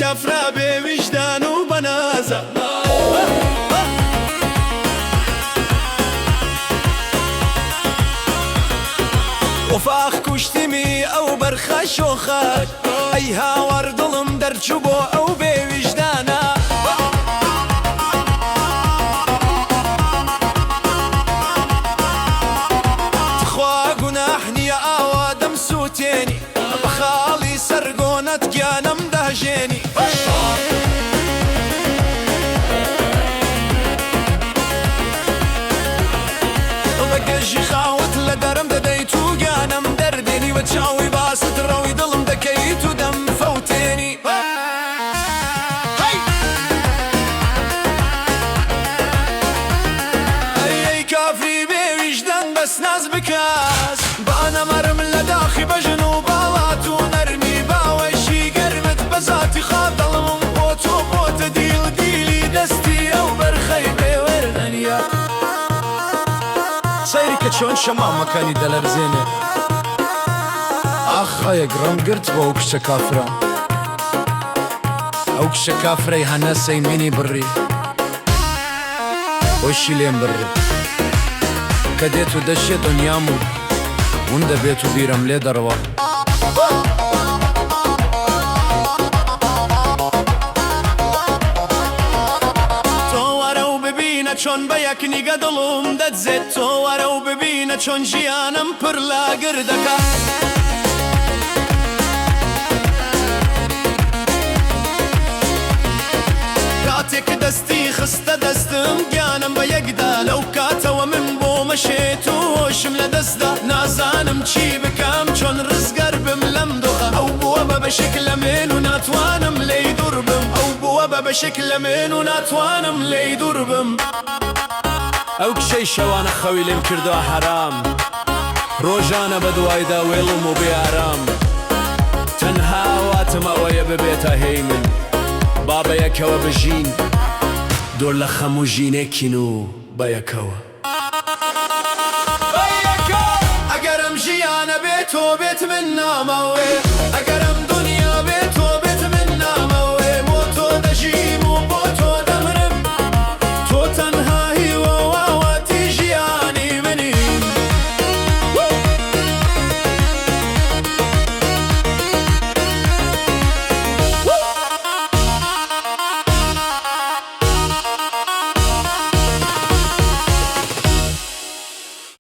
کافرا بێ ویژدان و بەنازە. وفاخ کوشتمی ئەو بەرخە شۆخە، ئەی هاوار دڵم دەرچوو بۆ ئەو بێ ویژدانە. تخوا گوناح نییە ئاوا دەمسووتێنی، بە خاڵی سەر گۆنەت گیانم دەهەژێنی. بە گەژی خاوت لە دەرم دەدەیت و گیانم دەردێنی، بە چاوی باست ڕەوی دڵم دەکەیت و دەمفەوتێنی. ئەی ئەی کافری بێ ویژدان بەس ناز بکە با نەمرم لە داخی بەژن و باڵات و نەرمی باوەشی گەرمت بە زاتی خا دڵمم بۆ تۆ بۆتە دیل دیلی دەستی ئەو بەرخەی بێ وەردەنیە. سەیری کە چۆن شەمامەکانی دەلەرزێنێ. ئاخ ئایەک ڕم گرت بۆ ئەو کچە کافرە. ئەو کچە کافرەی هەناسەی منی بڕی. هۆشی لێم بڕی. کە دێت و دەچێ دنیام و ون دەبێت و بیرم لێ دەڕوا. تۆ وەرە و ببینە چۆن بە یەک نیگە دڵم دەدزێت، تۆ وەرە و ببینە چۆن ژیانم پڕ لە ئاگر دەکا. کاتێک دەستی خستە دەستم گیانم بە یەکدا، لەو کاتەوە من بۆمە شێت و هۆشم لە دەستدا، نازانم چی بکەم چۆن ڕزگار بم لەم دۆخە، ئەو بووە بە بەشێک لە من و ناتوانم لێی دوور بم، ئەو بووە بە بەشێک لە من و ناتوانم لێی دوور بم. ئەو کچەی شەوانە خەوی لێم کردوە حەرام، ڕۆژانە بەدوایدا وێڵم و بێ ئارام، تەنها ئاواتم ئەوەیە ببێتە هی من، با بەیەکەوە بژین دوور لە خەم و ژینێکین و بەیەکەوە. ئەگەر ئەم ژیانە بێ تۆ بێت من نامەوێ ئەگەر.